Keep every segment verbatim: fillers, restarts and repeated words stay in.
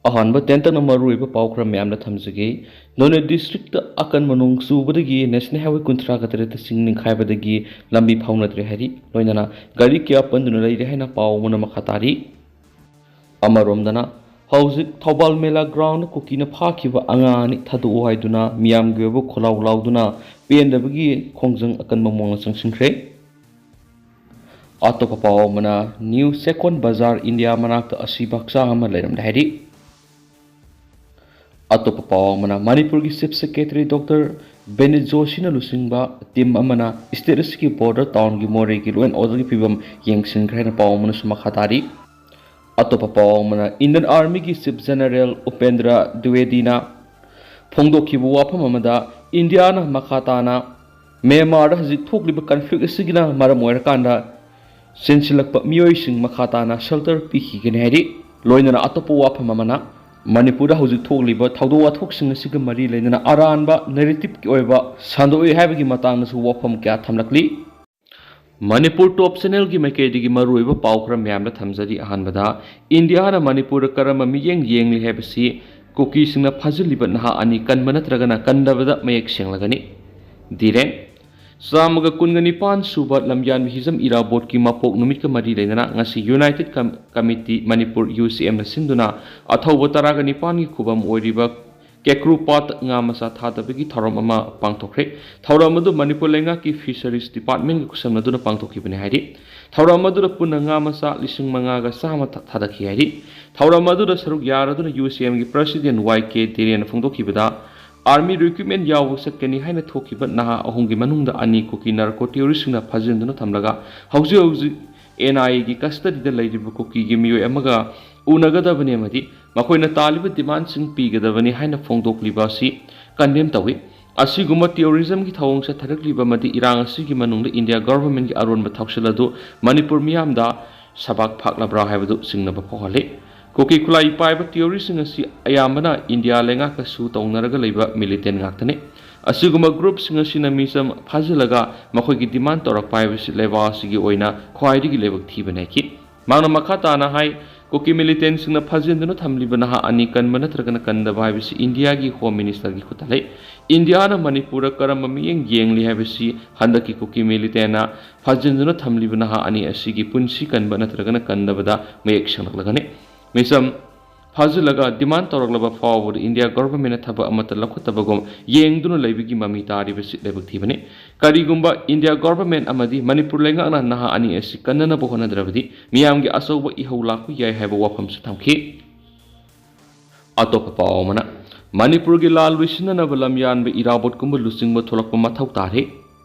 ꯑꯍꯥꯟꯕ ꯇꯦꯟꯇꯛꯅ ꯃꯔꯨꯑꯣꯏꯕ ꯄꯥꯎ ꯈꯔ ꯃꯌꯥꯝꯗ ꯊꯝꯖꯒꯦ꯫ ꯅꯣꯅꯦ ꯗꯤꯁꯇ꯭ꯔꯤꯛꯇ ꯑꯀꯟꯕ ꯅꯣꯡ ꯆꯨꯕꯗꯒꯤ ꯅꯦꯁꯅꯦꯜ ꯍꯥꯏꯋꯦ ꯀꯨꯟꯊ꯭ꯔꯥꯒ ꯇꯔꯦꯠꯇ ꯆꯤꯡ ꯅꯤꯡꯈꯥꯏꯕꯗꯒꯤ ꯂꯝꯕꯤ ꯐꯥꯎꯅꯗ꯭ꯔꯦ ꯍꯥꯏꯔꯤ꯫ ꯂꯣꯏꯅꯅ ꯒꯥꯔꯤ ꯀꯌꯥ ꯄꯟꯗꯨꯅ ꯂꯩꯔꯦ ꯍꯥꯏꯅ ꯄꯥꯎ ꯑꯃꯅ ꯃꯈꯥ ꯇꯥꯔꯤ꯫ ꯑꯃꯔꯣꯝꯗꯅ, ꯍꯧꯖꯤꯛ ꯊꯧꯕꯥꯜ ꯃꯦꯂꯥ ꯒ꯭ꯔꯥꯎꯟꯗ ꯀꯨꯀꯤꯅ ꯐꯥꯈꯤꯕ ꯑꯉꯥꯡ ꯑꯅꯤ ꯊꯥꯗꯣꯛꯑꯣ ꯍꯥꯏꯗꯨꯅ ꯃꯤꯌꯥꯝꯒꯤ ꯑꯣꯏꯕ ꯈꯣꯜꯂꯥꯎ ꯂꯥꯎꯗꯨꯅ ꯄꯦꯟꯗꯕꯒꯤ ꯈꯣꯡꯖꯪ ꯑꯀꯟꯕ ꯃꯑꯣꯡꯗ ꯆꯪꯁꯤꯟꯈ꯭ꯔꯦ꯫ ꯑꯇꯣꯞꯄ ꯄꯥꯎ ꯑꯃꯅ, ꯅ꯭ꯌꯨ ꯆꯦꯀꯣꯟ ꯕꯖꯥꯔ ꯏꯟꯗꯤꯌꯥ ꯃꯅꯥꯛꯇ ꯑꯁꯤꯕ ꯍꯛꯆꯥꯡ ꯑꯃ ꯂꯩꯔꯝꯂꯦ ꯍꯥꯏꯔꯤ꯫ ꯑꯇꯣꯞꯄ ꯄꯥꯎ ꯑꯃꯅ, ꯃꯅꯤꯄꯨꯔꯒꯤ ꯆꯤꯐ ꯁꯦꯀ꯭ꯔꯦꯇꯔꯤ ꯗꯣꯛꯇꯔ ꯕꯦꯅꯤꯠ ꯖꯣꯁꯤꯅ ꯂꯨꯆꯤꯡꯕ ꯇꯤꯝ ꯑꯃꯅ ꯁ꯭ꯇꯦꯠ ꯑꯁꯤꯒꯤ ꯕꯣꯔꯗꯔ ꯇꯥꯎꯟꯒꯤ ꯃꯣꯔꯦꯒꯤ ꯂꯣ ꯑꯦꯟ ꯑꯣꯔꯗꯔꯒꯤ ꯐꯤꯕꯝ ꯌꯦꯡꯁꯤꯟꯈ꯭ꯔꯦ ꯍꯥꯏꯅ ꯄꯥꯎ ꯑꯃꯅꯁꯨ ꯃꯈꯥ ꯇꯥꯔꯤ꯫ ꯑꯇꯣꯞꯄ ꯄꯥꯎ ꯑꯃꯅ, ꯏꯟꯗꯤꯌꯟ ꯑꯥꯔꯃꯤꯒꯤ ꯆꯤꯐ ꯖꯦꯅꯔꯦꯜ ꯎꯄꯦꯟꯗ꯭ꯔ ꯗ꯭ꯋꯤꯋꯦꯗꯤꯅ ꯐꯣꯡꯗꯣꯛꯈꯤꯕ ꯋꯥꯐꯝ ꯑꯃꯗ, ꯏꯟꯗꯤꯌꯥꯅ ꯃꯈꯥ ꯇꯥꯅ ꯃ꯭ꯌꯥꯟꯃꯥꯔꯗ ꯍꯧꯖꯤꯛ ꯊꯣꯛꯂꯤꯕ ꯀꯟꯐ꯭ꯂꯤꯛ ꯑꯁꯤꯒꯤꯅ ꯃꯔꯝ ꯑꯣꯏꯔꯀꯥꯟꯗ ꯆꯦꯟꯁꯤꯜꯂꯛꯄ ꯃꯤꯑꯣꯏꯁꯤꯡ ꯃꯈꯥ ꯇꯥꯅ ꯁꯦꯜꯇꯔ ꯄꯤꯈꯤꯒꯅꯤ ꯍꯥꯏꯔꯤ꯫ ꯂꯣꯏꯅꯅ ꯑꯇꯣꯞꯄ ꯋꯥꯐꯝ ꯑꯃꯅ, ꯃꯅꯤꯄꯨꯔꯗ ꯍꯧꯖꯤꯛ ꯊꯣꯛꯂꯤꯕ ꯊꯧꯗꯣꯛ ꯋꯥꯊꯣꯛꯁꯤꯡ ꯑꯁꯤꯒ ꯃꯔꯤ ꯂꯩꯅꯅ ꯑꯔꯥꯟꯕ ꯅꯦꯔꯦꯇꯤꯞꯀꯤ ꯑꯣꯏꯕ ꯁꯟꯗꯣꯛꯏ ꯍꯥꯏꯕꯒꯤ ꯃꯇꯥꯡꯗꯁꯨ ꯋꯥꯐꯝ ꯀꯌꯥ ꯊꯝꯂꯛꯂꯤ꯫ ꯃꯅꯤꯄꯨꯔ ꯇꯣꯞ ꯆꯦꯅꯦꯜꯒꯤ ꯃꯥꯏꯀꯩꯗꯒꯤ ꯃꯔꯨꯑꯣꯏꯕ ꯄꯥꯎ ꯈꯔ ꯃꯌꯥꯝꯗ ꯊꯝꯖꯔꯤ꯫ ꯑꯍꯥꯟꯕꯗ, ꯏꯟꯗꯤꯌꯥꯅ ꯃꯅꯤꯄꯨꯔꯗ ꯀꯔꯝꯕ ꯃꯤꯠꯌꯦꯡ ꯌꯦꯡꯂꯤ ꯍꯥꯏꯕꯁꯤ ꯀꯨꯀꯤꯁꯤꯡꯅ ꯐꯥꯖꯤꯜꯂꯤꯕ ꯅꯍꯥ ꯑꯅꯤ ꯀꯟꯕ ꯅꯠꯇ꯭ꯔꯒꯅ ꯀꯟꯗꯕꯗ ꯃꯌꯦꯛ ꯁꯦꯡꯂꯒꯅꯤ꯫ ꯗꯤꯔꯦꯟ, ꯆꯥꯝꯃꯒ ꯀꯨꯟꯒ ꯅꯤꯄꯥꯟ ꯁꯨꯕ ꯂꯝꯌꯥꯟꯕ ꯍꯤꯖꯝ ꯏꯔꯥꯕꯣꯠꯀꯤ ꯃꯄꯣꯛ ꯅꯨꯃꯤꯠꯀ ꯃꯔꯤ ꯂꯩꯅꯅ ꯉꯁꯤ ꯌꯨꯅꯥꯏꯇꯦꯠ ꯀꯝ-, ꯀꯃꯤꯇꯤ ꯃꯅꯤꯄꯨꯔ, ꯌꯨ ꯁꯤ ꯑꯦꯝꯅ ꯁꯤꯟꯗꯨꯅ ꯑꯊꯧꯕ ꯇꯔꯥꯒ ꯅꯤꯄꯥꯟꯒꯤ ꯈꯨꯕꯝ ꯑꯣꯏꯔꯤꯕ ꯀꯦꯀ꯭ꯔꯨ ꯄꯥꯠ ꯉꯥ ꯃꯆꯥ ꯊꯥꯗꯕꯒꯤ ꯊꯧꯔꯝ ꯑꯃ ꯄꯥꯡꯊꯣꯛꯈ꯭ꯔꯦ꯫ ꯊꯧꯔꯝ ꯑꯗꯨ ꯃꯅꯤꯄꯨꯔ ꯂꯩꯉꯥꯛꯀꯤ ꯐꯤꯁꯔꯤꯁ ꯗꯤꯄꯥꯔꯠꯃꯦꯟꯒ ꯈꯨꯠꯁꯝꯅꯗꯨꯅ ꯄꯥꯡꯊꯣꯛꯈꯤꯕꯅꯤ ꯍꯥꯏꯔꯤ꯫ ꯊꯧꯔꯝ ꯑꯗꯨꯗ ꯄꯨꯟꯅ ꯉꯥ ꯃꯆꯥ ꯂꯤꯁꯤꯡ ꯃꯉꯥꯒ ꯆꯥꯝꯃ ꯊꯥ-, ꯊꯥꯗꯈꯤ ꯍꯥꯏꯔꯤ꯫ ꯊꯧꯔꯝ ꯑꯗꯨꯗ ꯁꯔꯨꯛ ꯌꯥꯔꯗꯨꯅ ꯌꯨ ꯁꯤ ꯑꯦꯝꯒꯤ ꯄ꯭ꯔꯁꯤꯗꯦꯟ ꯋꯥꯏ ꯀꯦ ꯗꯤꯔꯦꯟꯅ ꯐꯣꯡꯗꯣꯛꯈꯤꯕꯗ, ꯑꯥꯔꯃꯤ ꯔꯤꯀ꯭ꯔꯨꯠꯃꯦꯟ ꯌꯥꯎꯕ ꯆꯠꯀꯅꯤ ꯍꯥꯏꯅ ꯊꯣꯛꯈꯤꯕ ꯅꯍꯥ ꯑꯍꯨꯝꯒꯤ ꯃꯅꯨꯡꯗ ꯑꯅꯤ ꯀꯨꯀꯤ ꯅꯥꯔꯀꯣ ꯇꯦꯔꯣꯔꯤꯁ꯭ꯠꯁꯤꯡꯅ ꯐꯥꯖꯤꯟꯗꯨꯅ ꯊꯝꯂꯒ ꯍꯧꯖꯤꯛ ꯍꯧꯖꯤꯛ ꯑꯦꯟ ꯑꯥꯏ ꯑꯦꯒꯤ ꯀꯁꯇꯗꯤꯗ ꯂꯩꯔꯤꯕ ꯀꯨꯀꯤꯒꯤ ꯃꯤꯑꯣꯏ ꯑꯃꯒ ꯎꯅꯒꯗꯕꯅꯤ ꯑꯃꯗꯤ ꯃꯈꯣꯏꯅ ꯇꯥꯜꯂꯤꯕ ꯗꯤꯃꯥꯟꯁꯤꯡ ꯄꯤꯒꯗꯕꯅꯤ ꯍꯥꯏꯅ ꯐꯣꯡꯗꯣꯛꯂꯤꯕ ꯑꯁꯤ ꯀꯟꯗꯦꯝ ꯇꯧꯏ꯫ ꯑꯁꯤꯒꯨꯝꯕ ꯇꯦꯔꯣꯔꯤꯖꯝꯒꯤ ꯊꯧꯑꯣꯡ ꯆꯠꯊꯔꯛꯂꯤꯕ ꯑꯃꯗꯤ ꯏꯔꯥꯡ ꯑꯁꯤꯒꯤ ꯃꯅꯨꯡꯗ ꯏꯟꯗꯤꯌꯥ ꯒꯚꯔꯟꯃꯦꯟꯠꯀꯤ ꯑꯔꯣꯟꯕ ꯊꯧꯁꯤꯜ ꯑꯗꯨ ꯃꯅꯤꯄꯨꯔ ꯃꯤꯌꯥꯝꯗ ꯁꯕꯥꯛ ꯐꯥꯛꯂꯕ꯭ꯔꯥ ꯍꯥꯏꯕꯗꯨ ꯆꯤꯡꯅꯕ ꯐꯥꯎꯍꯜꯂꯤ꯫ ꯀꯨꯀꯤ ꯈꯨꯠꯂꯥꯏ ꯄꯥꯏꯕ ꯇꯦꯔꯣꯔꯤꯁ꯭ꯠꯁꯤꯡ ꯑꯁꯤ ꯑꯌꯥꯝꯕꯅ ꯏꯟꯗꯤꯌꯥ ꯂꯩꯉꯥꯛꯀꯁꯨ ꯇꯧꯅꯔꯒ ꯂꯩꯕ ꯃꯤꯂꯤꯇꯦꯟꯠ ꯉꯥꯛꯇꯅꯤ꯫ ꯑꯁꯤꯒꯨꯝꯕ ꯒ꯭ꯔꯨꯞꯁꯤꯡ ꯑꯁꯤꯅ ꯃꯤꯆꯝ ꯐꯥꯖꯤꯜꯂꯒ ꯃꯈꯣꯏꯒꯤ ꯗꯤꯃꯥꯟ ꯇꯧꯔꯛꯄ ꯍꯥꯏꯕꯁꯤ ꯂꯩꯕꯥꯛ ꯑꯁꯤꯒꯤ ꯑꯣꯏꯅ ꯈ꯭ꯋꯥꯏꯗꯒꯤ ꯂꯥꯏꯕꯛ ꯊꯤꯕꯅꯤ ꯍꯥꯏꯈꯤ꯫ ꯃꯍꯥꯛꯅ ꯃꯈꯥ ꯇꯥꯅ ꯍꯥꯏ, ꯀꯨꯀꯤ ꯃꯤꯂꯤꯇꯦꯟꯁꯤꯡꯅ ꯐꯥꯖꯤꯟꯗꯨꯅ ꯊꯝꯂꯤꯕ ꯅꯍꯥ ꯑꯅꯤ ꯀꯟꯕ ꯅꯠꯇ꯭ꯔꯒꯅ ꯀꯟꯗꯕ ꯍꯥꯏꯕꯁꯤ ꯏꯟꯗꯤꯌꯥꯒꯤ ꯍꯣꯝ ꯃꯤꯅꯤꯁꯇꯔꯒꯤ ꯈꯨꯠꯇ ꯂꯩ꯫ ꯏꯟꯗꯤꯌꯥꯅ ꯃꯅꯤꯄꯨꯔꯗ ꯀꯔꯝꯕ ꯃꯤꯠꯌꯦꯡ ꯌꯦꯡꯂꯤ ꯍꯥꯏꯕꯁꯤ ꯍꯟꯗꯛꯀꯤ ꯀꯨꯀꯤ ꯃꯤꯂꯤꯇꯦꯟꯅ ꯐꯥꯖꯤꯟꯗꯨꯅ ꯊꯝꯂꯤꯕ ꯅꯍꯥ ꯑꯅꯤ ꯑꯁꯤꯒꯤ ꯄꯨꯟꯁꯤ ꯀꯟꯕ ꯅꯠꯇ꯭ꯔꯒꯅ ꯀꯟꯗꯕꯗ ꯃꯌꯦꯛ ꯁꯦꯡꯂꯛꯂꯒꯅꯤ꯫ ꯃꯤꯆꯝ ꯐꯥꯖꯤꯜꯂꯒ ꯗꯤꯃꯥꯟ ꯇꯧꯔꯛꯂꯕ ꯐꯥꯎꯕꯗ ꯏꯟꯗꯤꯌꯥ ꯒꯣꯚꯔꯟꯃꯦꯟꯠꯅ ꯊꯕꯛ ꯑꯃꯠꯇ ꯂꯧꯈꯠꯇꯕꯒꯨꯝ ꯌꯦꯡꯗꯨꯅ ꯂꯩꯕꯒꯤ ꯃꯃꯤ ꯇꯥꯔꯤꯕꯁꯤ ꯂꯥꯏꯕꯛ ꯊꯤꯕꯅꯤ꯫ ꯀꯔꯤꯒꯨꯝꯕ ꯏꯟꯗꯤꯌꯥ ꯒꯣꯚꯔꯟꯃꯦꯟꯠ ꯑꯃꯗꯤ ꯃꯅꯤꯄꯨꯔ ꯂꯩꯉꯥꯛꯅ ꯅꯍꯥ ꯑꯅꯤ ꯑꯁꯤ ꯀꯟꯅꯅꯕ ꯍꯣꯠꯅꯗ꯭ꯔꯕꯗꯤ ꯃꯤꯌꯥꯝꯒꯤ ꯑꯆꯧꯕ ꯏꯍꯧ ꯂꯥꯛꯄ ꯌꯥꯏ ꯍꯥꯏꯕ ꯋꯥꯐꯝꯁꯨ ꯊꯝꯈꯤ꯫ ꯑꯇꯣꯞꯄ ꯄꯥꯎ ꯑꯃꯅ, ꯃꯅꯤꯄꯨꯔꯒꯤ ꯂꯥꯟ ꯂꯣꯏꯁꯤꯟꯅꯅꯕ ꯂꯝꯌꯥꯟꯕ ꯏꯔꯥꯕꯣꯠꯀꯨꯝꯕ ꯂꯨꯆꯤꯡꯕ ꯊꯣꯛꯂꯛꯄ ꯃꯊꯧ ꯇꯥꯔꯦ꯫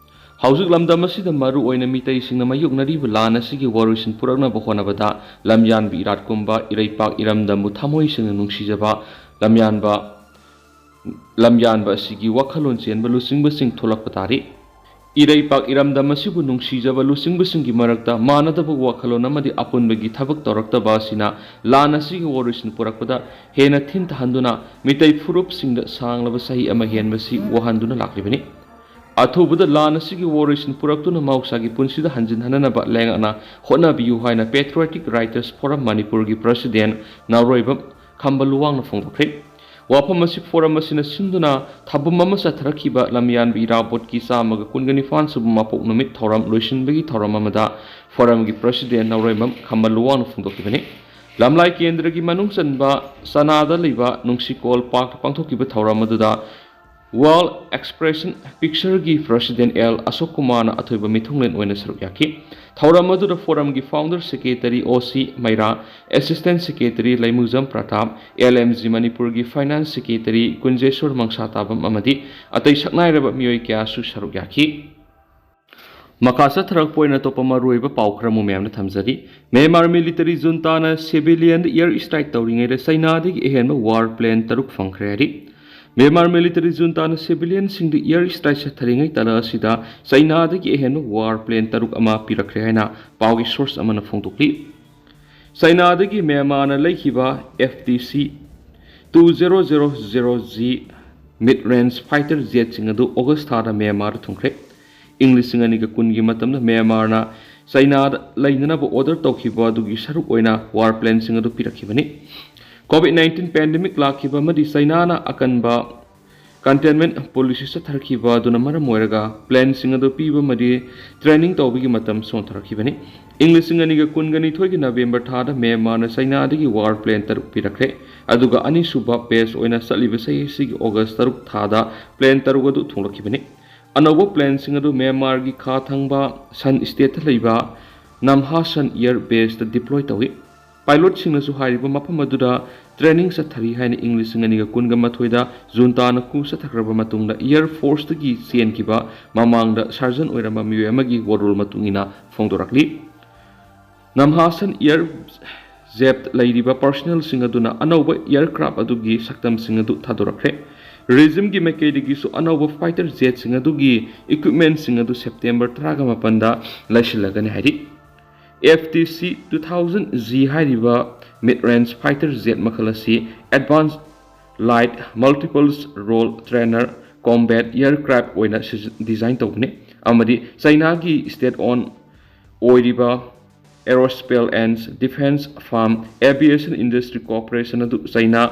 ꯍꯧꯖꯤꯛ ꯂꯝꯗꯝ ꯑꯁꯤꯗ ꯃꯔꯨ ꯑꯣꯏꯅ ꯃꯤꯇꯩꯁꯤꯡꯅ ꯃꯥꯌꯣꯛꯅꯔꯤꯕ ꯂꯥꯟ ꯑꯁꯤꯒꯤ ꯋꯥꯔꯣꯏꯁꯤꯟ ꯄꯨꯔꯛꯅꯕ ꯍꯣꯠꯅꯕꯗ ꯂꯝꯌꯥꯟꯕ ꯏꯔꯥꯠꯀꯨꯝꯕ ꯏꯔꯩꯄꯥꯛ ꯏꯔꯝꯗꯝꯕꯨ ꯊꯃꯣꯏ ꯁꯦꯡꯅ ꯅꯨꯡꯁꯤꯖꯕ ꯂꯝꯌꯥꯟꯕ, ꯂꯝꯌꯥꯟꯕ ꯑꯁꯤꯒꯤ ꯋꯥꯈꯜꯂꯣꯟ ꯆꯦꯟꯕ ꯂꯨꯆꯤꯡꯕꯁꯤꯡ ꯊꯣꯛꯂꯛꯄ ꯇꯥꯔꯤ꯫ ꯏꯔꯩꯄꯥꯛ ꯏꯔꯝꯗꯝ ꯑꯁꯤꯕꯨ ꯅꯨꯡꯁꯤꯖꯕ ꯂꯨꯆꯤꯡꯕꯁꯤꯡꯒꯤ ꯃꯔꯛꯇ ꯃꯥꯟꯅꯗꯕ ꯋꯥꯈꯜꯂꯣꯟ ꯑꯃꯗꯤ ꯑꯄꯨꯟꯕꯒꯤ ꯊꯕꯛ ꯇꯧꯔꯛꯇꯕ ꯑꯁꯤꯅ ꯂꯥꯟ ꯑꯁꯤꯒꯤ ꯋꯥꯔꯣꯏꯁꯤꯟ ꯄꯨꯔꯛꯄꯗ ꯍꯦꯟꯅ ꯊꯤꯟꯊꯍꯟꯗꯨꯅ ꯃꯤꯇꯩ ꯐꯨꯔꯨꯞꯁꯤꯡꯗ ꯁꯥꯡꯂꯕ ꯆꯍꯤ ꯑꯃ ꯍꯦꯟꯕꯁꯤ ꯋꯥꯍꯟꯗꯨꯅ ꯂꯥꯛꯂꯤꯕꯅꯤ꯫ ꯑꯊꯨꯕꯗ ꯂꯥꯟ ꯑꯁꯤꯒꯤ ꯋꯥꯔꯣꯏꯁꯤꯟ ꯄꯨꯔꯛꯇꯨꯅ ꯃꯍꯧꯁꯥꯒꯤ ꯄꯨꯟꯁꯤꯗ ꯍꯟꯖꯤꯟꯍꯟꯅꯅꯕ ꯂꯩꯉꯥꯛꯅ ꯍꯣꯠꯅꯕꯤꯌꯨ ꯍꯥꯏꯅ Patriotic Writers Forum ꯃꯅꯤꯄꯨꯔꯒꯤ ꯄ꯭ꯔꯁꯤꯗꯦꯟ ꯅꯥꯎꯔꯣꯏꯕꯝ ꯈꯝꯕ ꯂꯨꯋꯥꯡꯅ ꯐꯣꯡꯗꯣꯛꯈ꯭ꯔꯦ꯫ ꯋꯥꯐꯝ ꯑꯁꯤ ꯐꯣꯔꯝ ꯑꯁꯤꯅ ꯁꯤꯟꯗꯨꯅ ꯊꯧꯕꯝ ꯑꯃ ꯆꯠꯊꯔꯛꯈꯤꯕ ꯂꯝꯌꯥꯟꯕ ꯏꯔꯥꯕꯣꯠꯀꯤ ꯆꯥꯝꯃꯒ ꯀꯨꯟꯒ ꯅꯤꯄꯥꯟ ꯁꯨꯕ ꯃꯄꯣꯛ ꯅꯨꯃꯤꯠ ꯊꯧꯔꯝ ꯂꯣꯏꯁꯤꯟꯕꯒꯤ ꯊꯧꯔꯝ ꯑꯃꯗ ꯐꯣꯔꯝꯒꯤ ꯄ꯭ꯔꯁꯤꯗꯦꯟ ꯅꯥꯎꯔꯣꯏꯕꯝ ꯈꯝꯕ ꯂꯨꯋꯥꯡꯅ ꯐꯣꯡꯗꯣꯛꯈꯤꯕꯅꯤ꯫ ꯂꯝꯂꯥꯏ ꯀꯦꯟꯗ꯭ꯔꯒꯤ ꯃꯅꯨꯡ ꯆꯟꯕ ꯆꯅꯥꯗ ꯂꯩꯕ ꯅꯨꯡꯁꯤꯀꯣꯜ ꯄꯥꯔꯛꯇ ꯄꯥꯡꯊꯣꯛꯈꯤꯕ ꯊꯧꯔꯝ ꯑꯗꯨꯗ World Expression Pictureꯒꯤ ꯄ꯭ꯔꯁꯤꯗꯦꯟ ꯑꯦꯜ ꯑꯁꯣꯛ ꯀꯨꯃꯥꯔꯅ ꯑꯊꯣꯏꯕ ꯃꯤꯊꯨꯡꯂꯦꯟ ꯑꯣꯏꯅ ꯁꯔꯨꯛ ꯌꯥꯈꯤ꯫ ꯊꯧꯔꯝ ꯑꯗꯨꯗ ꯐꯣꯔꯝꯒꯤ founder secretary O C Meira, assistant secretary Leimujam Pratap, L M G ꯃꯅꯤꯄꯨꯔꯒꯤ finance secretary ꯀꯨꯟꯖꯦꯁꯣꯔ ꯃꯪꯁꯥꯇꯥꯕꯝ ꯑꯃꯗꯤ ꯑꯇꯩ ꯁꯛꯅꯥꯏꯔꯕ ꯃꯤꯑꯣꯏ ꯀꯌꯥꯁꯨ ꯁꯔꯨꯛ ꯌꯥꯈꯤ꯫ ꯃꯈꯥ ꯆꯠꯊꯔꯛꯄ ꯑꯣꯏꯅ ꯑꯇꯣꯞꯄ ꯃꯔꯨꯑꯣꯏꯕ ꯄꯥꯎ ꯈꯔ ꯑꯃꯨꯛ ꯃꯌꯥꯝꯅ ꯊꯝꯖꯔꯤ꯫ ꯃ꯭ꯌꯥꯟꯃꯥꯔ military juntaꯅ civilianꯗ air strike ꯇꯧꯔꯤꯉꯩꯗ ꯆꯩꯅꯥꯗꯒꯤ ꯑꯍꯦꯟꯕ war plane ꯇꯔꯨꯛ ꯐꯪꯈ꯭ꯔꯦ ꯍꯥꯏꯔꯤ꯫ ꯃ꯭ꯌꯥꯟꯃꯥꯔ military juntaꯅ civilianꯁꯤꯡꯗ air strike ꯆꯠꯊꯔꯤꯉꯩ ꯇꯥꯟꯖꯥ ꯑꯁꯤꯗ ꯆꯩꯅꯥꯗꯒꯤ ꯑꯍꯦꯟꯕ war plane ꯇꯔꯨꯛ ꯑꯃ ꯄꯤꯔꯛꯈ꯭ꯔꯦ ꯍꯥꯏꯅ ꯄꯥꯎꯒꯤ source ꯑꯃꯅ ꯐꯣꯡꯗꯣꯛꯂꯤ꯫ ꯆꯩꯅꯥꯗꯒꯤ ꯃ꯭ꯌꯥꯟꯃꯥꯔꯅ ꯂꯩꯈꯤꯕ F T C two zero zero zero G mid range fighter jetꯁꯤꯡ ꯑꯗꯨ ꯑꯣꯒꯁ ꯊꯥꯗ ꯃ꯭ꯌꯥꯟꯃꯥꯔꯗ ꯊꯨꯡꯈ꯭ꯔꯦ꯫ ꯏꯪ ꯂꯤꯁꯤꯡ ꯑꯅꯤꯒ ꯀꯨꯟꯒꯤ ꯃꯇꯝꯗ ꯃ꯭ꯌꯥꯟꯃꯥꯔꯅ ꯆꯩꯅꯥꯗ ꯂꯩꯅꯅꯕ ꯑꯣꯔꯗꯔ ꯇꯧꯈꯤꯕ ꯑꯗꯨꯒꯤ ꯁꯔꯨꯛ ꯑꯣꯏꯅ ꯋꯥꯔ ꯄ꯭ꯂꯦꯟꯁꯤꯡ ꯑꯗꯨ ꯄꯤꯔꯛꯈꯤꯕꯅꯤ꯫ ꯀꯣꯚꯤꯗ ꯅꯥꯏꯟꯇꯤꯟ ꯄꯦꯟꯗꯦꯃꯤꯛ ꯂꯥꯛꯈꯤꯕ ꯑꯃꯗꯤ ꯆꯩꯅꯥꯅ ꯑꯀꯟꯕ ꯀꯟꯇꯦꯟꯃꯦꯟꯠ ꯄꯣꯂꯤꯁꯤ ꯆꯠꯊꯔꯛꯈꯤꯕ ꯑꯗꯨꯅ ꯃꯔꯝ ꯑꯣꯏꯔꯒ ꯄ꯭ꯂꯦꯟꯁꯤꯡ ꯑꯗꯨ ꯄꯤꯕ ꯑꯃꯗꯤ ꯇ꯭ꯔꯦꯅꯤꯡ ꯇꯧꯕꯒꯤ ꯃꯇꯝ ꯁꯣꯟꯊꯔꯛꯈꯤꯕꯅꯤ꯫ ꯏꯪ ꯂꯤꯁꯤꯡ ꯑꯅꯤꯒ ꯀꯨꯟꯒ ꯅꯤꯊꯣꯏꯒꯤ ꯅꯕꯦꯝꯕꯔ ꯊꯥꯗ ꯃ꯭ꯌꯥꯟꯃꯥꯔꯅ ꯆꯩꯅꯥꯗꯒꯤ ꯋꯥꯔ ꯄ꯭ꯂꯦꯟ ꯇꯔꯨꯛ ꯄꯤꯔꯛꯈ꯭ꯔꯦ꯫ ꯑꯗꯨꯒ ꯑꯅꯤꯁꯨꯕ ꯕꯦꯆ ꯑꯣꯏꯅ ꯆꯠꯂꯤꯕ ꯆꯍꯤ ꯑꯁꯤꯒꯤ ꯑꯣꯒꯁ ꯇꯔꯨꯛ ꯊꯥꯗ ꯄ꯭ꯂꯦꯟ ꯇꯔꯨꯛ ꯑꯗꯨ ꯊꯨꯡꯂꯛꯈꯤꯕꯅꯤ꯫ ꯑꯅꯧꯕ ꯄ꯭ꯂꯦꯟꯁꯤꯡ ꯑꯗꯨ ꯃ꯭ꯌꯥꯟꯃꯥꯔꯒꯤ ꯈꯥ ꯊꯪꯕ ꯁꯟ ꯁ꯭ꯇꯦꯠꯇ ꯂꯩꯕ ꯅꯝꯍꯥꯁꯟ ꯑꯦꯌꯔ ꯕꯦꯁꯇ ꯗꯤꯄ꯭ꯂꯣꯏ ꯇꯧꯏ꯫ ꯄꯥꯏꯂꯣꯠꯁꯤꯡꯅꯁꯨ ꯍꯥꯏꯔꯤꯕ ꯃꯐꯝ ꯑꯗꯨꯗ ꯇ꯭ꯔꯦꯅꯤꯡ ꯆꯠꯊꯔꯤ ꯍꯥꯏꯅ ꯏꯪ ꯂꯤꯁꯤꯡ ꯑꯅꯤꯒ ꯀꯨꯟꯒ ꯃꯥꯊꯣꯏꯗ ꯖꯨꯟꯇꯥꯅ ꯀꯨ ꯆꯠꯊꯈ꯭ꯔꯕ ꯃꯇꯨꯡꯗ ꯑꯦꯌꯔ ꯐꯣꯔꯁꯇꯒꯤ ꯆꯦꯟꯈꯤꯕ ꯃꯃꯥꯡꯗ ꯁꯔꯖꯟ ꯑꯣꯏꯔꯝꯕ ꯃꯤꯑꯣꯏ ꯑꯃꯒꯤ ꯋꯥꯔꯣꯜ ꯃꯇꯨꯡ ꯏꯟꯅ ꯐꯣꯡꯗꯣꯔꯛꯂꯤ꯫ ꯅꯝꯍꯥꯁꯟ ꯑꯦꯌꯔ ꯖꯦꯞ ꯂꯩꯔꯤꯕ ꯄꯥꯔꯁꯣꯅꯦꯜꯁꯤꯡ ꯑꯗꯨꯅ ꯑꯅꯧꯕ ꯑꯦꯌꯔꯀ꯭ꯔꯥꯐ ꯑꯗꯨꯒꯤ ꯁꯛꯇꯝꯁꯤꯡ ꯑꯗꯨ ꯊꯥꯗꯣꯔꯛꯈ꯭ꯔꯦ꯫ ꯔꯦꯖꯤꯝꯒꯤ ꯃꯥꯏꯀꯩꯗꯒꯤꯁꯨ ꯑꯅꯧꯕ ꯐꯥꯏꯇꯔ ꯖꯦꯠꯁꯤꯡ ꯑꯗꯨꯒꯤ ꯏꯀ꯭ꯋꯤꯞꯃꯦꯟꯁꯤꯡ ꯑꯗꯨ ꯁꯦꯞꯇꯦꯝꯕꯔ ꯇꯔꯥꯒ ꯃꯥꯄꯟꯗ ꯂꯩꯁꯤꯜꯂꯒꯅꯤ ꯍꯥꯏꯔꯤ꯫ F T C two thousand G ꯍꯥꯏꯔꯤꯕ ꯃꯤꯗ ꯔꯦꯟꯖ ꯐꯥꯏꯇꯔ ꯖꯦꯠ ꯃꯈꯜ ꯑꯁꯤ advanced light multiples role trainer combat aircraft ꯑꯣꯏꯅ ꯁꯤꯖ-, ꯗꯤꯖꯥꯏꯟ ꯇꯧꯕꯅꯤ ꯑꯃꯗꯤ ꯆꯩꯅꯥꯒꯤ ꯁ꯭ꯇꯦꯠ ꯑꯣꯟ ꯑꯣꯏꯔꯤꯕ Aerospace and Defense Firm Aviation Industry Corporation ꯑꯗꯨ ꯆꯩꯅꯥ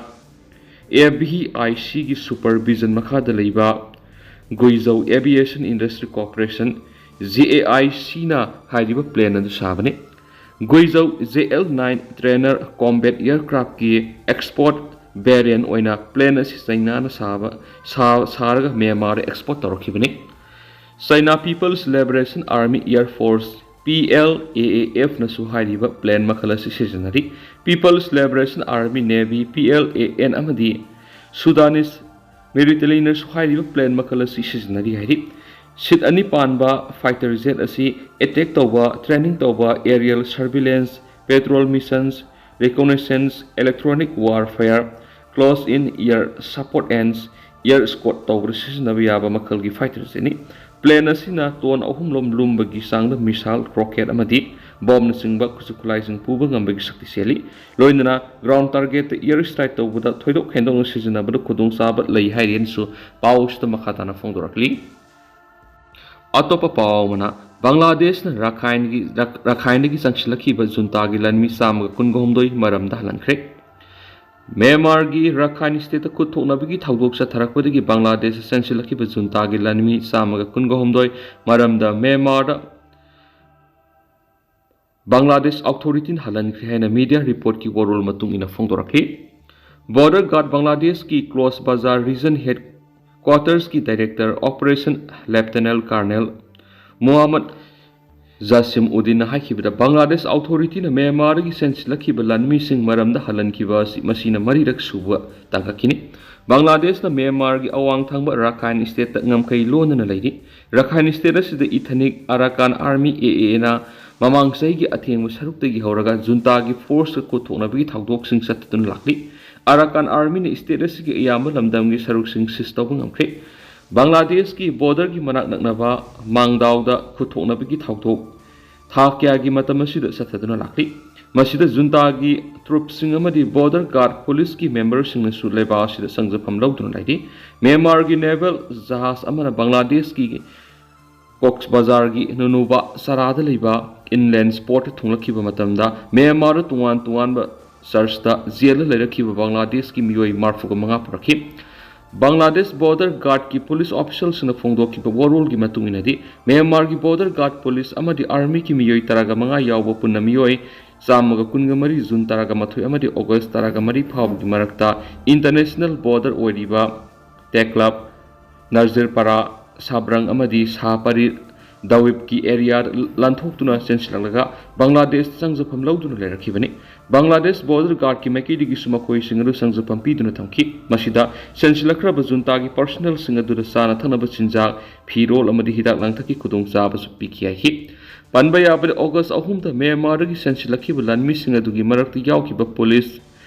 ꯑꯦ ꯚꯤ ꯑꯥꯏ ꯁꯤꯒꯤ ꯁꯨꯄꯔꯚꯤꯖꯟ ꯃꯈꯥꯗ ꯂꯩꯕ Guizhou Aviation Industry Corporation, G A I ꯁꯤꯅ ꯍꯥꯏꯔꯤꯕ ꯄ꯭ꯂꯦꯟ ꯑꯗꯨ ꯁꯥꯕꯅꯤ꯫ Guizhou J L nine trainer combat ꯑꯦꯌꯔꯀ꯭ꯔꯥꯐꯀꯤ ꯑꯦꯛꯁꯄꯣꯔꯠ ꯚꯦꯔꯤꯌꯟ ꯑꯣꯏꯅ ꯄ꯭ꯂꯦꯟ ꯑꯁꯤ ꯆꯩꯅꯥꯅ ꯁꯥꯕ, ꯁꯥ-, ꯁꯥꯔꯒ ꯃ꯭ꯌꯥꯟꯃꯥꯔꯗ ꯑꯦꯛꯁꯄꯣꯔꯠ ꯇꯧꯔꯛꯈꯤꯕꯅꯤ꯫ China people's liberation army air force, P L A A ꯑꯦꯐꯅꯁꯨ ꯍꯥꯏꯔꯤꯕ ꯄ꯭ꯂꯦꯟ ꯃꯈꯜ ꯑꯁꯤ ꯁꯤꯖꯤꯟꯅꯔꯤ꯫ People's liberation army, navy, P L A N ꯑꯃꯗꯤ ꯁꯨꯗꯥꯅꯤꯁ ꯃꯤꯂꯤꯇꯔꯤꯅꯁꯨ ꯍꯥꯏꯔꯤꯕ ꯄ꯭ꯂꯦꯟ ꯃꯈꯜ ꯑꯁꯤ ꯁꯤꯖꯤꯟꯅꯔꯤ ꯍꯥꯏꯔꯤ꯫ ꯁꯤꯠ ꯑꯅꯤ ꯄꯥꯟꯕ ꯐꯥꯏꯇꯔ ꯖꯦꯠ ꯑꯁꯤ ꯑꯦꯇꯦꯛ ꯇꯧꯕ, ꯇ꯭ꯔꯦꯅꯤꯡ ꯇꯧꯕ, aerial surveillance, patrol missions, reconnaissance, electronic warfare, close in air support and air escort ꯇꯧꯕꯗ ꯁꯤꯖꯤꯟꯅꯕ ꯌꯥꯕ ꯃꯈꯜꯒꯤ ꯐꯥꯏꯇꯔ ꯖꯦꯠꯅꯤ꯫ ꯄ꯭ꯂꯦꯟ ꯑꯁꯤꯅ ꯇꯣꯟ ꯑꯍꯨꯝ ꯂꯣꯝ ꯂꯨꯝꯕꯒꯤ ꯆꯥꯡꯗ ꯃꯤꯁꯥꯏꯜ, ꯔꯣꯀꯦꯠ ꯑꯃꯗꯤ ꯕꯣꯝꯅꯆꯤꯡꯕ ꯈꯨꯠꯁꯨ ꯈꯨꯠꯂꯥꯏꯁꯤꯡ ꯄꯨꯕ ꯉꯝꯕꯒꯤ ꯁꯛꯇꯤ ꯆꯦꯜꯂꯤ꯫ ꯂꯣꯏꯅꯅ ꯒ꯭ꯔꯥꯎꯟ ꯇꯥꯔꯒꯦꯠꯇ ꯑꯦꯌꯔ ꯁ꯭ꯇ꯭ꯔꯥꯏꯛ ꯇꯧꯕꯗ ꯊꯣꯏꯗꯣꯛ ꯍꯦꯟꯗꯣꯛꯅ ꯁꯤꯖꯤꯟꯅꯕꯗ ꯈꯨꯗꯣꯡꯆꯥꯕ ꯂꯩ ꯍꯥꯏꯔꯤ ꯍꯥꯏꯅꯁꯨ ꯄꯥꯎ ꯑꯁꯤꯗ ꯃꯈꯥ ꯇꯥꯅ ꯐꯣꯡꯗꯣꯔꯛꯂꯤ꯫ ꯑꯇꯣꯞꯄ ꯄꯥꯎ ꯑꯃꯅ, ꯕꯪꯒ꯭ꯂꯥꯗꯦꯁꯅ ꯔꯥꯈꯥꯏꯟꯒꯤ, ꯔꯥꯈꯥꯏꯟꯗꯒꯤ ꯆꯪꯁꯤꯜꯂꯛꯈꯤꯕ ꯖꯨꯟꯇꯥꯒꯤ ꯂꯥꯟꯃꯤ ꯆꯥꯝꯃꯒ ꯀꯨꯟꯒ ꯍꯨꯝꯗꯣꯏ ꯃꯔꯝꯗ ꯍꯜꯍꯟꯈ꯭ꯔꯦ꯫ ꯃ꯭ꯌꯥꯟꯃꯥꯔꯒꯤ ꯔꯥꯈꯥꯏꯟ ꯁ꯭ꯇꯦꯠꯇ ꯈꯨꯠ ꯊꯣꯛꯅꯕꯒꯤ ꯊꯧꯗꯣꯛ ꯆꯠꯊꯔꯛꯄꯗꯒꯤ ꯕꯪꯒ꯭ꯂꯥꯗꯦꯁꯇ ꯆꯪꯁꯤꯜꯂꯛꯈꯤꯕ ꯖꯨꯟꯇꯥꯒꯤ ꯂꯥꯟꯃꯤ ꯆꯥꯝꯃꯒ ꯀꯨꯟꯒ ꯍꯨꯝꯗꯣꯏ ꯃꯔꯝꯗ ꯃ꯭ꯌꯥꯟꯃꯥꯔꯗ ꯕꯪꯒ꯭ꯂꯥꯗꯦꯁ ꯑꯣꯊꯣꯔꯤꯇꯤꯅ ꯍꯜꯍꯟꯈ꯭ꯔꯦ ꯍꯥꯏꯅ ꯃꯤꯗꯤꯌꯥ ꯔꯤꯄꯣꯔꯠꯀꯤ ꯋꯥꯔꯣꯜ ꯃꯇꯨꯡ ꯏꯟꯅ ꯐꯣꯡꯗꯣꯔꯛꯈꯤ꯫ ꯕꯣꯔꯗꯔ ꯒꯥꯔꯗ ꯕꯪꯒ꯭ꯂꯥꯗꯦꯁꯀꯤ ꯀ꯭ꯂꯣꯁ ꯕꯖꯥꯔ ꯔꯤꯖꯟ ꯍꯦꯗ ꯀ꯭ꯋꯥꯇꯔꯁꯀꯤ director operation lieutenant colonel Muhammad Jasim ꯎꯗꯤꯟꯅ ꯍꯥꯏꯈꯤꯕꯗ, ꯕꯪꯒ꯭ꯂꯥꯗꯦꯁ ꯑꯣꯊꯣꯔꯤꯇꯤꯅ ꯃ꯭ꯌꯥꯟꯃꯥꯔꯗꯒꯤ ꯆꯦꯟꯁꯤꯜꯂꯛꯈꯤꯕ ꯂꯥꯟꯃꯤꯁꯤꯡ ꯃꯔꯝꯗ ꯍꯜꯍꯟꯈꯤꯕ ꯑꯁꯤ ꯃꯁꯤꯅ ꯃꯔꯤꯔꯛ ꯁꯨꯕ ꯇꯥꯡꯀꯛꯀꯤꯅꯤ꯫ ꯕꯪꯒ꯭ꯂꯥꯗꯦꯁꯅ ꯃ꯭ꯌꯥꯟꯃꯥꯔꯒꯤ ꯑꯋꯥꯡ ꯊꯪꯕ ꯔꯥꯈꯥꯏꯟ ꯁ꯭ꯇꯦꯠꯇ ꯉꯝꯈꯩ ꯂꯣꯟꯅꯅ ꯂꯩꯔꯤ꯫ ꯔꯥꯈꯥꯏꯟ ꯁ꯭ꯇꯦꯠ ꯑꯁꯤꯗ ꯏꯊꯅꯤꯛ ꯑꯔꯥꯀꯥꯟ ꯑꯥꯔꯃꯤ, ꯑꯦ ꯑꯦ ꯑꯦꯅ ꯃꯃꯥꯡ ꯆꯍꯤꯒꯤ ꯑꯊꯦꯡꯕ ꯁꯔꯨꯛꯇꯒꯤ ꯍꯧꯔꯒ ꯖꯨꯟꯇꯥꯒꯤ ꯐꯣꯔꯁꯀ ꯈꯨꯠꯊꯣꯛꯅꯕꯒꯤ ꯊꯧꯗꯣꯛꯁꯤꯡ ꯆꯠꯊꯗꯨꯅ ꯂꯥꯛꯂꯤ꯫ ꯑꯔꯥꯀꯥꯟ ꯑꯥꯔꯃꯤꯅ ꯁ꯭ꯇꯦꯠ ꯑꯁꯤꯒꯤ ꯑꯌꯥꯝꯕ ꯂꯝꯗꯝꯒꯤ ꯁꯔꯨꯛꯁꯤꯡ ꯁꯤꯖ ꯇꯧꯕ ꯉꯝꯈ꯭ꯔꯦ꯫ ꯕꯪꯒ꯭ꯂꯥꯗꯦꯁꯀꯤ ꯕꯣꯔꯗꯔꯒꯤ ꯃꯅꯥꯛ ꯅꯛꯅꯕ ꯃꯥꯡꯗꯥꯎꯗ ꯈꯨꯠꯊꯣꯛꯅꯕꯒꯤ ꯊꯧꯗꯣꯛ ꯊꯥ ꯀꯌꯥꯒꯤ ꯃꯇꯝ ꯑꯁꯤꯗ ꯆꯠꯊꯗꯨꯅ ꯂꯥꯛꯂꯤ꯫ ꯃꯁꯤꯗ ꯖꯨꯟꯇꯥꯒꯤ ꯇ꯭ꯔꯨꯞꯁꯤꯡ ꯑꯃꯗꯤ ꯕꯣꯔꯗꯔ ꯒꯥꯔꯗ ꯄꯨꯂꯤꯁꯀꯤ ꯃꯦꯝꯕꯔꯁꯤꯡꯅꯁꯨ ꯂꯩꯕꯥꯛ ꯑꯁꯤꯗ ꯆꯪꯖꯐꯝ ꯂꯧꯗꯨꯅ ꯂꯩꯔꯤ꯫ ꯃ꯭ꯌꯥꯟꯃꯥꯔꯒꯤ ꯅꯦꯚꯦꯜ ꯖꯍꯥꯖ ꯑꯃꯅ ꯕꯪꯒ꯭ꯂꯥꯗꯦꯁꯀꯤ ꯀꯣꯛꯁ ꯕꯖꯥꯔꯒꯤ ꯅꯨꯅꯨꯕꯥ ꯆꯔꯥꯗ ꯂꯩꯕ ꯏꯟꯂꯦꯟ ꯄꯣꯔꯠꯇ ꯊꯨꯡꯂꯛꯈꯤꯕ ꯃꯇꯝꯗ ꯃ꯭ꯌꯥꯟꯃꯥꯔꯗ ꯇꯣꯉꯥꯟ ꯇꯣꯉꯥꯟꯕ ꯆꯔꯆꯇ ꯖꯦꯜꯗ ꯂꯩꯔꯛꯈꯤꯕ ꯕꯪꯒ꯭ꯂꯥꯗꯦꯁꯀꯤ ꯃꯤꯑꯣꯏ ꯃꯔꯤꯐꯨꯒ ꯃꯉꯥ ꯄꯨꯔꯛꯈꯤ꯫ ꯕꯪꯒ꯭ꯂꯥꯗꯦꯁ ꯕꯣꯔꯗꯔ ꯒꯥꯔꯗꯀꯤ ꯄꯨꯂꯤꯁ ꯑꯣꯐꯤꯁꯤꯌꯦꯜꯁꯤꯡꯅ ꯐꯣꯡꯗꯣꯛꯈꯤꯕ ꯋꯥꯔꯣꯜꯒꯤ ꯃꯇꯨꯡ ꯏꯟꯅꯗꯤ, ꯃ꯭ꯌꯥꯟꯃꯥꯔꯒꯤ ꯕꯣꯔꯗꯔ ꯒꯥꯔꯗ ꯄꯨꯂꯤꯁ ꯑꯃꯗꯤ ꯑꯥꯔꯃꯤꯒꯤ ꯃꯤꯑꯣꯏ ꯇꯔꯥꯒ ꯃꯉꯥ ꯌꯥꯎꯕ ꯄꯨꯟꯅ ꯃꯤꯑꯣꯏ ꯆꯥꯝꯃꯒ ꯀꯨꯟꯒ ꯃꯔꯤ ꯖꯨꯟ ꯇꯔꯥꯒ ꯃꯥꯊꯣꯏ ꯑꯃꯗꯤ ꯑꯣꯒꯁ ꯇꯔꯥꯒ ꯃꯔꯤ ꯐꯥꯎꯕꯒꯤ ꯃꯔꯛꯇ ꯏꯟꯇꯔꯅꯦꯁꯅꯦꯜ ꯕꯣꯔꯗꯔ ꯑꯣꯏꯔꯤꯕ ꯇꯦꯀ꯭ꯂꯥꯞ, ꯅꯖꯤꯔꯄꯥꯔꯥ, ꯁꯥꯕ꯭ꯔꯪ ꯑꯃꯗꯤ ꯁꯥꯍꯄꯥꯔꯤ ꯗꯋꯤꯞꯀꯤ ꯑꯦꯔꯤꯌꯥꯗ ꯂꯥꯟꯊꯣꯛꯇꯨꯅ ꯆꯦꯟꯁꯤꯜꯂꯛꯂꯒ ꯕꯪꯒ꯭ꯂꯥꯗꯦꯁꯇ ꯆꯪꯖꯐꯝ ꯂꯧꯗꯨꯅ ꯂꯩꯔꯛꯈꯤꯕꯅꯤ꯫ ꯕꯪꯒ꯭ꯂꯥꯗꯦꯁ ꯕꯣꯔꯗꯔ ꯒꯥꯔꯗꯀꯤ ꯃꯥꯏꯀꯩꯗꯒꯤꯁꯨ ꯃꯈꯣꯏꯁꯤꯡ ꯑꯗꯨ ꯆꯪꯖꯐꯝ ꯄꯤꯗꯨꯅ ꯊꯝꯈꯤ꯫ ꯃꯁꯤꯗ ꯆꯦꯟꯁꯤꯜꯂꯛꯈ꯭ꯔꯕ ꯖꯨꯟꯇꯥꯒꯤ ꯄꯔꯁꯣꯅꯦꯜꯁꯤꯡ ꯑꯗꯨꯗ ꯆꯥꯅ ꯊꯛꯅꯕ ꯆꯤꯟꯖꯥꯛ, ꯐꯤꯔꯣꯜ ꯑꯃꯗꯤ ꯍꯤꯗꯥꯛ ꯂꯥꯡꯊꯛꯀꯤ ꯈꯨꯗꯣꯡꯆꯥꯕꯁꯨ ꯄꯤꯈꯤ ꯍꯥꯏꯈꯤ꯫ ꯄꯟꯕ ꯌꯥꯕꯗ, ꯑꯣꯒꯁ ꯑꯍꯨꯝꯗ ꯃ꯭ꯌꯥꯟꯃꯥꯔꯗꯒꯤ ꯆꯦꯟꯁꯤꯜꯂꯛꯈꯤꯕ ꯂꯥꯟꯃꯤꯁꯤꯡ ꯑꯗꯨꯒꯤ ꯃꯔꯛꯇ ꯌꯥꯎꯈꯤꯕ ꯄꯨꯂꯤꯁ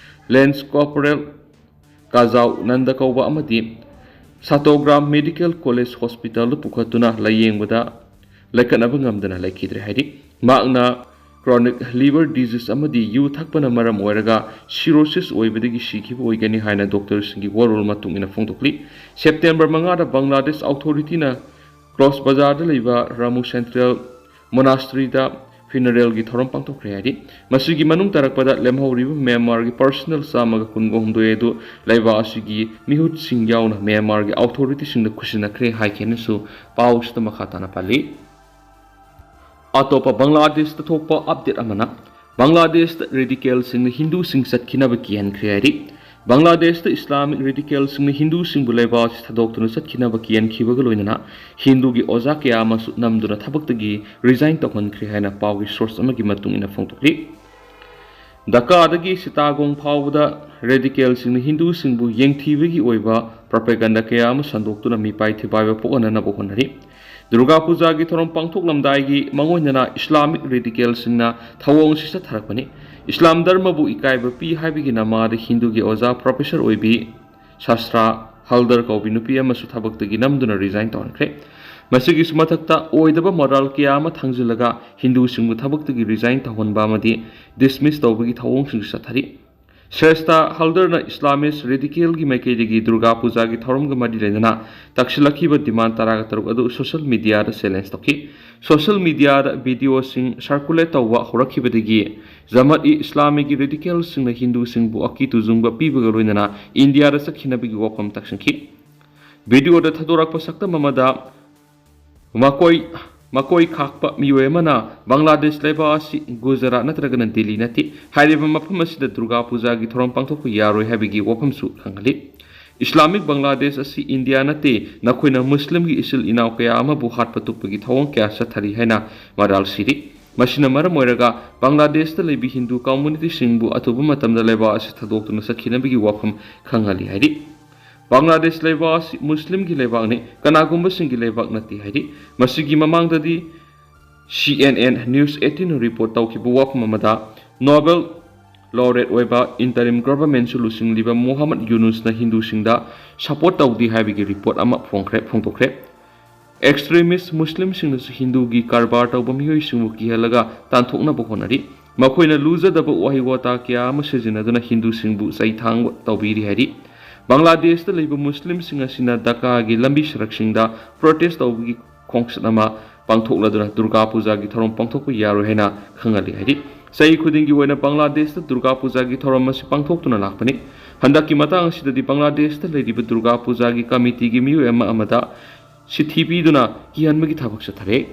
ꯂꯦꯟꯁ ꯀꯣꯔꯄꯣꯔꯦꯜ ꯀꯥꯖꯥꯎ ꯅꯟꯗ ꯀꯧꯕ ꯑꯃꯗꯤ ꯁꯥꯇꯣꯒ꯭ꯔꯥꯝ ꯃꯦꯗꯤꯀꯦꯜ ꯀꯣꯂꯦꯖ ꯍꯣꯁꯄꯤꯇꯥꯜꯗ ꯄꯨꯈꯠꯇꯨꯅ ꯂꯥꯌꯦꯡꯕꯗ ꯂꯩꯈꯠꯅꯕ ꯉꯝꯗꯅ ꯂꯩꯈꯤꯗ꯭ꯔꯦ ꯍꯥꯏꯔꯤ꯫ ꯃꯍꯥꯛꯅ ꯀ꯭ꯔꯣꯅꯤꯛ ꯂꯤꯚꯔ ꯗꯤꯖꯤꯖ ꯑꯃꯗꯤ ꯌꯨ ꯊꯛꯄꯅ ꯃꯔꯝ ꯑꯣꯏꯔꯒ ꯁꯤꯔꯣꯁꯤꯁ ꯑꯣꯏꯕꯗꯒꯤ ꯁꯤꯈꯤꯕ ꯑꯣꯏꯒꯅꯤ ꯍꯥꯏꯅ ꯗꯣꯛꯇꯔꯁꯤꯡꯒꯤ ꯋꯥꯔꯣꯜ ꯃꯇꯨꯡ ꯏꯟꯅ ꯐꯣꯡꯗꯣꯛꯂꯤ꯫ ꯁꯦꯞꯇꯦꯝꯕꯔ ꯃꯉꯥꯗ ꯕꯪꯒ꯭ꯂꯥꯗꯦꯁ ꯑꯣꯊꯣꯔꯤꯇꯤꯅ ꯀ꯭ꯔꯣꯁ ꯕꯖꯥꯔꯗ ꯂꯩꯕ ꯔꯥꯃꯨ ꯁꯦꯟꯇ꯭ꯔꯦꯜ ꯃꯣꯅꯥꯁꯇ꯭ꯔꯤꯗ ꯐ꯭ꯌꯨꯅꯔꯦꯜꯒꯤ ꯊꯧꯔꯝ ꯄꯥꯡꯊꯣꯛꯈ꯭ꯔꯦ ꯍꯥꯏꯔꯤ꯫ ꯃꯁꯤꯒꯤ ꯃꯅꯨꯡ ꯇꯥꯔꯛꯄꯗ ꯂꯦꯝꯍꯧꯔꯤꯕ ꯃ꯭ꯌꯥꯟꯃꯥꯔꯒꯤ ꯄꯔꯁꯅꯦꯜ ꯆꯥꯝꯃꯒ ꯀꯨꯟꯒ ꯍꯨꯝꯗꯣꯏ ꯑꯗꯨ ꯂꯩꯕꯥꯛ ꯑꯁꯤꯒꯤ ꯃꯤꯍꯨꯠꯁꯤꯡ ꯌꯥꯎꯅ ꯃ꯭ꯌꯥꯟꯃꯥꯔꯒꯤ ꯑꯣꯊꯣꯔꯤꯇꯤꯁꯤꯡꯗ ꯈꯨꯠꯁꯤꯟꯅꯈ꯭ꯔꯦ ꯍꯥꯏꯈꯤ ꯍꯥꯏꯅꯁꯨ ꯄꯥꯎꯁꯤꯗ ꯃꯈꯥ ꯇꯥꯅ ꯄꯜꯂꯤ꯫ ꯑꯇꯣꯞꯄ ꯕꯪꯒ꯭ꯂꯥꯗꯦꯁꯇ ꯊꯣꯛꯄ ꯑꯞꯗꯦꯠ ꯑꯃꯅ ꯕꯪꯒ꯭ꯂꯥꯗꯦꯁꯇ ꯔꯦꯗꯤꯀꯦꯜꯁꯤꯡꯅ ꯍꯤꯟꯗꯨꯁꯤꯡ ꯆꯠꯈꯤꯅꯕ ꯀꯤꯍꯟꯈ꯭ꯔꯦ ꯍꯥꯏꯔꯤ꯫ ꯕꯪꯒ꯭ꯂꯥꯗꯦꯁꯇ ꯏꯁꯂꯥꯃꯤꯛ ꯔꯦꯗꯤꯀꯦꯜꯁꯤꯡꯅ ꯍꯤꯟꯗꯨꯁꯤꯡꯕꯨ ꯂꯩꯕꯥꯛ ꯑꯁꯤ ꯊꯥꯗꯣꯛꯇꯨꯅ ꯆꯠꯈꯤꯅꯕ ꯀꯤꯍꯟꯈꯤꯕꯒ ꯂꯣꯏꯅꯅ ꯍꯤꯟꯗꯨꯒꯤ ꯑꯣꯖꯥ ꯀꯌꯥ ꯑꯃꯁꯨ ꯅꯝꯗꯨꯅ ꯊꯕꯛꯇꯒꯤ ꯔꯤꯖꯥꯏꯟ ꯇꯧꯍꯟꯈ꯭ꯔꯦ ꯍꯥꯏꯅ ꯄꯥꯎꯒꯤ ꯁꯣꯔꯁ ꯑꯃꯒꯤ ꯃꯇꯨꯡ ꯏꯟꯅ ꯐꯣꯡꯗꯣꯛꯂꯤ꯫ ꯙꯀꯥꯗꯒꯤ ꯁꯤꯇꯥꯒꯣꯡ ꯐꯥꯎꯕꯗ ꯔꯦꯗꯤꯀꯦꯜꯁꯤꯡꯅ ꯍꯤꯟꯗꯨꯁꯤꯡꯕꯨ ꯌꯦꯡꯊꯤꯕꯒꯤ ꯑꯣꯏꯕ ꯄ꯭ꯔꯣꯄꯦꯒꯟꯗꯥ ꯀꯌꯥ ꯑꯃ ꯁꯟꯗꯣꯛꯇꯨꯅ ꯃꯤꯄꯥꯏ ꯊꯤꯄꯥꯏꯕ ꯄꯣꯛꯍꯟꯅꯅꯕ ꯍꯣꯠꯅꯔꯤ꯫ ꯗꯨꯔꯒꯥ ꯄꯨꯖꯥꯒꯤ ꯊꯧꯔꯝ ꯄꯥꯡꯊꯣꯛꯂꯝꯗꯥꯏꯒꯤ ꯃꯥꯡꯑꯣꯏꯅꯅ ꯏꯁꯂꯥꯃꯤꯛ ꯔꯦꯗꯤꯀꯦꯜꯁꯤꯡꯅ ꯊꯧꯑꯣꯡꯁꯤ ꯆꯠꯊꯔꯛꯄꯅꯤ꯫ ꯏꯁꯂꯥꯝ ꯙꯔꯃꯕꯨ ꯏꯀꯥꯏꯕ ꯄꯤ ꯍꯥꯏꯕꯒꯤ ꯅꯃꯥꯗ ꯍꯤꯟꯗꯨꯒꯤ ꯑꯣꯖꯥ ꯄ꯭ꯔꯣꯐꯦꯁꯔ ꯑꯣꯏꯕꯤ ꯁꯥꯁꯇ꯭ꯔꯥ ꯍꯜꯗꯔ ꯀꯧꯕꯤ ꯅꯨꯄꯤ ꯑꯃꯁꯨ ꯊꯕꯛꯇꯒꯤ ꯅꯝꯗꯨꯅ ꯔꯤꯖꯥꯏꯟ ꯇꯧꯍꯟꯈ꯭ꯔꯦ꯫ ꯃꯁꯤꯒꯤꯁꯨ ꯃꯊꯛꯇ ꯑꯣꯏꯗꯕ ꯃꯣꯔꯥꯜ ꯀꯌꯥ ꯑꯃ ꯊꯥꯡꯖꯤꯜꯂꯒ ꯍꯤꯟꯗꯨꯁꯤꯡꯕꯨ ꯊꯕꯛꯇꯒꯤ ꯔꯤꯖꯥꯏꯟ ꯇꯧꯍꯟꯕ ꯑꯃꯗꯤ ꯗꯤꯁꯃꯤꯁ ꯇꯧꯕꯒꯤ ꯊꯧꯑꯣꯡꯁꯤꯡꯁꯨ ꯆꯠꯊꯔꯤ꯫ ꯁ꯭ꯔꯦꯁꯇꯥ ꯍꯜꯗꯔꯅ ꯏꯁꯂꯥꯃꯤꯁ ꯔꯦꯗꯤꯀꯦꯜꯒꯤ ꯃꯥꯏꯀꯩꯗꯒꯤ ꯗꯨꯔꯒꯥ ꯄꯨꯖꯥꯒꯤ ꯊꯧꯔꯝꯒ ꯃꯔꯤ ꯂꯩꯅꯅ ꯇꯛꯁꯤꯜꯂꯛꯈꯤꯕ ꯗꯤꯃꯥꯟ ꯇꯔꯥꯒ ꯇꯔꯨꯛ ꯑꯗꯨ ꯁꯣꯁꯤꯌꯦꯜ ꯃꯤꯗꯤꯌꯥꯗ ꯆꯦꯂꯦꯟꯖ ꯇꯧꯈꯤ꯫ ꯁꯣꯁꯤꯌꯦꯜ ꯃꯤꯗꯤꯌꯥꯗ ꯚꯤꯗꯤꯑꯣꯁꯤꯡ ꯁꯔꯀꯨꯂꯦꯠ ꯇꯧꯕ ꯍꯧꯔꯛꯈꯤꯕꯗꯒꯤ ꯖꯃꯠ ꯏ ꯏꯁꯂꯥꯃꯤꯒꯤ ꯔꯦꯗꯤꯀꯦꯜꯁꯤꯡꯅ ꯍꯤꯟꯗꯨꯁꯤꯡꯕꯨ ꯑꯀꯤ ꯇꯨꯖꯨꯡꯕ ꯄꯤꯕꯒ ꯂꯣꯏꯅꯅ ꯏꯟꯗꯤꯌꯥꯗ ꯆꯠꯈꯤꯅꯕꯒꯤ ꯋꯥꯐꯝ ꯇꯛꯁꯤꯟꯈꯤ꯫ ꯚꯤꯗꯤꯑꯣꯗ ꯊꯥꯗꯣꯔꯛꯄ ꯁꯛꯇꯝ ꯑꯃꯗ ꯃꯀꯣꯏ ꯃꯀꯣꯏ ꯈꯥꯛꯄ ꯃꯤꯑꯣꯏ ꯑꯃꯅ ꯕꯪꯒ꯭ꯂꯥꯗꯦꯁ ꯂꯩꯕꯥꯛ ꯑꯁꯤ ꯒꯨꯖꯔꯥꯠ ꯅꯠꯇ꯭ꯔꯒꯅ ꯗꯤꯜꯂꯤ ꯅꯠꯇꯦ꯫ ꯍꯥꯏꯔꯤꯕ ꯃꯐꯝ ꯑꯁꯤꯗ ꯗꯨꯔꯒꯥ ꯄꯨꯖꯥꯒꯤ ꯊꯧꯔꯝ ꯄꯥꯡꯊꯣꯛꯄ ꯌꯥꯔꯣꯏ ꯍꯥꯏꯕꯒꯤ ꯋꯥꯐꯝꯁꯨ ꯈꯪꯍꯜꯂꯤ꯫ ꯏꯁꯂꯥꯃꯤꯛ ꯕꯪꯒ꯭ꯂꯥꯗꯦꯁ ꯑꯁꯤ ꯏꯟꯗꯤꯌꯥ ꯅꯠꯇꯦ, ꯅꯈꯣꯏꯅ ꯃꯨꯁꯂꯤꯝꯒꯤ ꯏꯆꯤꯜ ꯏꯅꯥꯎ ꯀꯌꯥ ꯑꯃꯕꯨ ꯍꯥꯠꯄ ꯇꯨꯞꯄꯒꯤ ꯊꯧꯑꯣꯡ ꯀꯌꯥ ꯆꯠꯊꯔꯤ ꯍꯥꯏꯅ ꯃꯔꯥꯜ ꯁꯤꯔꯤ꯫ ꯃꯁꯤꯅ ꯃꯔꯝ ꯑꯣꯏꯔꯒ ꯕꯪꯒ꯭ꯂꯥꯗꯦꯁꯇ ꯂꯩꯕ ꯍꯤꯟꯗꯨ ꯀꯝꯃꯨꯅꯤꯇꯤꯁꯤꯡꯕꯨ ꯑꯊꯨꯕ ꯃꯇꯝꯗ ꯂꯩꯕꯥꯛ ꯑꯁꯤ ꯊꯥꯗꯣꯛꯇꯨꯅ ꯆꯠꯈꯤꯅꯕꯒꯤ ꯋꯥꯐꯝ ꯈꯪꯍꯜꯂꯤ ꯍꯥꯏꯔꯤ꯫ ꯕꯪꯒ꯭ꯂꯥꯗꯦꯁ ꯂꯩꯕꯥꯛ ꯑꯁꯤ ꯃꯨꯁꯂꯤꯝꯒꯤ ꯂꯩꯕꯥꯛꯅꯤ, ꯀꯅꯥꯒꯨꯝꯕꯁꯤꯡꯒꯤ ꯂꯩꯕꯥꯛ ꯅꯠꯇꯦ ꯍꯥꯏꯔꯤ꯫ ꯃꯁꯤꯒꯤ ꯃꯃꯥꯡꯗꯗꯤ ꯁꯤ ꯑꯦꯟ ꯑꯦꯟ ꯅ꯭ꯌꯨꯁ ꯑꯩꯠꯇꯤꯟꯅ ꯔꯤꯄꯣꯔꯠ ꯇꯧꯈꯤꯕ ꯋꯥꯐꯝ ꯑꯃꯗ ꯅꯣꯕꯦꯜ ꯂꯣꯔꯦꯠ ꯑꯣꯏꯕ ꯏꯟꯇꯔꯤꯝ ꯒꯚꯔꯟꯃꯦꯟꯠꯁꯨ ꯂꯨꯆꯤꯡꯂꯤꯕ ꯃꯣꯍꯝꯃꯗ ꯌꯨꯅꯨꯁꯅ ꯍꯤꯟꯗꯨꯁꯤꯡꯗ ꯁꯄꯣꯔꯠ ꯇꯧꯗꯦ ꯍꯥꯏꯕꯒꯤ ꯔꯤꯄꯣꯔꯠ ꯑꯃ ꯐꯣꯡꯈ꯭ꯔꯦ ꯐꯣꯡꯗꯣꯛꯈ꯭ꯔꯦ꯫ ꯑꯦꯛꯁꯇ꯭ꯔꯤꯃꯤꯁ꯭ꯠ ꯃꯨꯁꯂꯤꯝꯁꯤꯡꯅꯁꯨ ꯍꯤꯟꯗꯨꯒꯤ ꯀꯔꯕꯥꯔ ꯇꯧꯕ ꯃꯤꯑꯣꯏꯁꯤꯡꯕꯨ ꯀꯤꯍꯜꯂꯒ ꯇꯥꯟꯊꯣꯛꯅꯕ ꯍꯣꯠꯅꯔꯤ꯫ ꯃꯈꯣꯏꯅ ꯂꯨꯖꯗꯕ ꯋꯥꯍꯩ ꯋꯥꯇꯥ ꯀꯌꯥ ꯑꯃ ꯁꯤꯖꯤꯟꯅꯗꯨꯅ ꯍꯤꯟꯗꯨꯁꯤꯡꯕꯨ ꯆꯩꯊꯥꯡꯕ ꯇꯧꯕꯤꯔꯤ ꯍꯥꯏꯔꯤ꯫ ꯕꯪꯒ꯭ꯂꯥꯗꯦꯁꯇ ꯂꯩꯕ ꯃꯨꯁꯂꯤꯝꯁꯤꯡ ꯑꯁꯤꯅ ꯙꯥꯀꯥꯒꯤ ꯂꯝꯕꯤ ꯁꯔꯛꯁꯤꯡꯗ ꯄ꯭ꯔꯣꯇꯦꯁ ꯇꯧꯕꯒꯤ ꯈꯣꯡꯆꯠ ꯑꯃ ꯄꯥꯡꯊꯣꯛꯂꯗꯨꯅ ꯗꯨꯔꯒꯥ ꯄꯨꯖꯥꯒꯤ ꯊꯧꯔꯝ ꯄꯥꯡꯊꯣꯛꯄ ꯌꯥꯔꯣꯏ ꯍꯥꯏꯅ ꯈꯪꯍꯜꯂꯤ꯫ ꯍꯥꯏꯗꯤ, ꯆꯍꯤ ꯈꯨꯗꯤꯡꯒꯤ ꯑꯣꯏꯅ ꯕꯪꯒ꯭ꯂꯥꯗꯦꯁꯇ ꯗꯨꯔꯒꯥ ꯄꯨꯖꯥꯒꯤ ꯊꯧꯔꯝ ꯑꯁꯤ ꯄꯥꯡꯊꯣꯛꯇꯨꯅ ꯂꯥꯛꯄꯅꯤ꯫ ꯍꯟꯗꯛꯀꯤ ꯃꯇꯥꯡ ꯑꯁꯤꯗꯗꯤ ꯕꯪꯒ꯭ꯂꯥꯗꯦꯁꯇ ꯂꯩꯔꯤꯕ ꯗꯨꯔꯒꯥ ꯄꯨꯖꯥꯒꯤ ꯀꯃꯤꯇꯤꯒꯤ ꯃꯤꯑꯣꯏ ꯑꯃ ꯑꯃꯗ ꯁꯤꯊꯤ ꯄꯤꯗꯨꯅ ꯀꯤꯍꯟꯕꯒꯤ ꯊꯕꯛ ꯆꯠꯊꯔꯦ꯫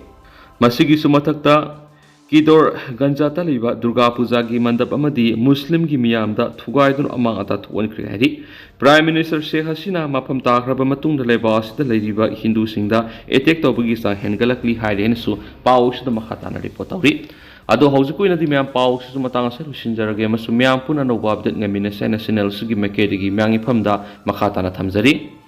ꯃꯁꯤꯒꯤꯁꯨ ꯃꯊꯛꯇ, ꯀꯤꯗꯣꯔ ꯒꯟꯖꯥꯇ ꯂꯩꯕ ꯗꯨꯔꯒꯥ ꯄꯨꯖꯥꯒꯤ ꯃꯟꯗꯞ ꯑꯃꯗꯤ ꯃꯨꯁꯂꯤꯝꯒꯤ ꯃꯤꯌꯥꯝꯗ ꯊꯨꯒꯥꯏꯗꯨꯅ ꯑꯃꯥꯡ ꯑꯇꯥ ꯊꯣꯛꯍꯟꯈ꯭ꯔꯦ ꯍꯥꯏꯔꯤ꯫ ꯄ꯭ꯔꯥꯏꯝ ꯃꯤꯅꯤꯁꯇꯔ ꯁꯦꯈ ꯍꯁꯤꯅꯥ ꯃꯐꯝ ꯇꯥꯈ꯭ꯔꯕ ꯃꯇꯨꯡꯗ ꯂꯩꯕꯥꯛ ꯑꯁꯤꯗ ꯂꯩꯔꯤꯕ ꯍꯤꯟꯗꯨꯁꯤꯡꯗ ꯑꯦꯇꯦꯛ ꯇꯧꯕꯒꯤ ꯆꯥꯡ ꯍꯦꯟꯒꯠꯂꯛꯂꯤ ꯍꯥꯏꯔꯦ ꯍꯥꯏꯅꯁꯨ ꯄꯥꯎ ꯑꯁꯤꯗ ꯃꯈꯥ ꯇꯥꯅ ꯔꯤꯄꯣꯔꯠ ꯇꯧꯔꯤ꯫ ꯑꯗꯣ ꯍꯧꯖꯤꯛꯀꯤ ꯑꯣꯏꯅꯗꯤ ꯃꯌꯥꯝ ꯄꯥꯎ ꯑꯁꯤꯁꯨ ꯃꯇꯥꯡ ꯑꯁꯤꯗ ꯂꯣꯏꯁꯤꯟꯖꯔꯒꯦ ꯑꯃꯁꯨꯡ ꯃꯌꯥꯝ ꯄꯨꯟꯅ ꯑꯅꯧꯕ ꯑꯞꯗꯦꯠ ꯉꯥꯏꯃꯤꯟꯅꯁꯦ ꯍꯥꯏꯅ ꯆꯦꯅꯦꯜ ꯑꯁꯤꯒꯤ ꯃꯥꯏꯀꯩꯗꯒꯤ ꯃꯌꯥꯝꯒꯤ ꯃꯐꯝꯗ ꯃꯈꯥ ꯇꯥꯅ ꯊꯝꯖꯔꯤ꯫